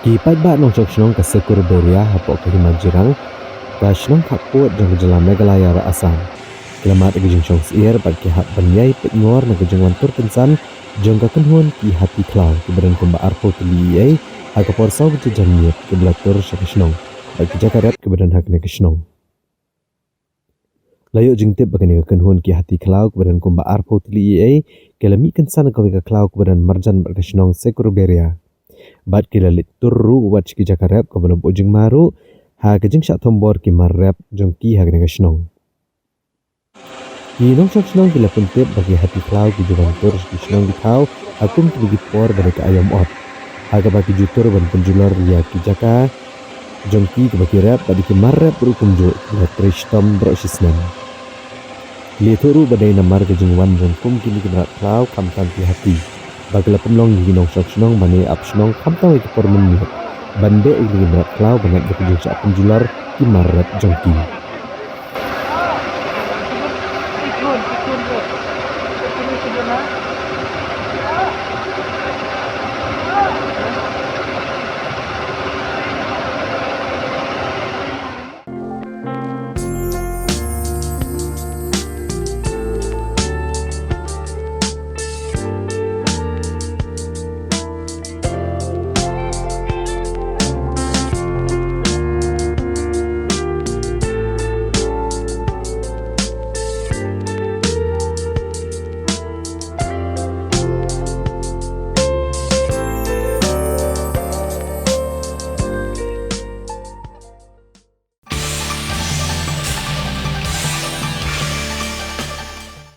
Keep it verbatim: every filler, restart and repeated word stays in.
Ki paidbah nongshong shnong ka Sekur Beria hapoh ka Hima Jirang, ka shnong khappud jong ka jylla Meghalaya bad Assam, ki la mad ïa ka jingshong syier bad ki hap ban ïai peit ngor na ka jingwan tur kynsan jong ka kynhun ki hati khlaw kiba don kumba arphew tylli eiei ha ka por saw baje janmiet kiba la tur sha ka shnong bad ki jaka rep kiba don ha kane ka shnong. La ïoh jingtip ba kane ka kynhun ki hati khlaw kiba don kumba arphew tylli eiei ki la mih kynsan ha kawei ka khlaw kaba don marjan bad ka shnong Sekur Beria bad ki la leit tur ruh wat sha ki jaka rep kaba la buh jingma ruh ha ka jingshah thombor ki mar rep jong ki ha kane ka shnong. Ki nongshong shnong ki la pyntip ba ki hati khlaw ki ju wan tur sha ki shnong ki thaw ha kum kine ki por ba dei ka aïom ot, ha kaba ki ju tur ban pynjulor ïa ki jaka jong ki kiba ki rep bad ïa ki mar rep ruh kumjuh ki la trei shitom baroh shi snem. Ki la ïathuh ruh ba dei namar ka jingwan jong kum kine ki mrad khlaw khamtam ki hati ba ki la pynlong ïa ki nongshong shnong ban ïa ap shnong khamtam ha ki por mynmiet ban beh ïa kine ki mrad khlaw ban ap da ka jingshah pynjulor ki mar rep jong ki.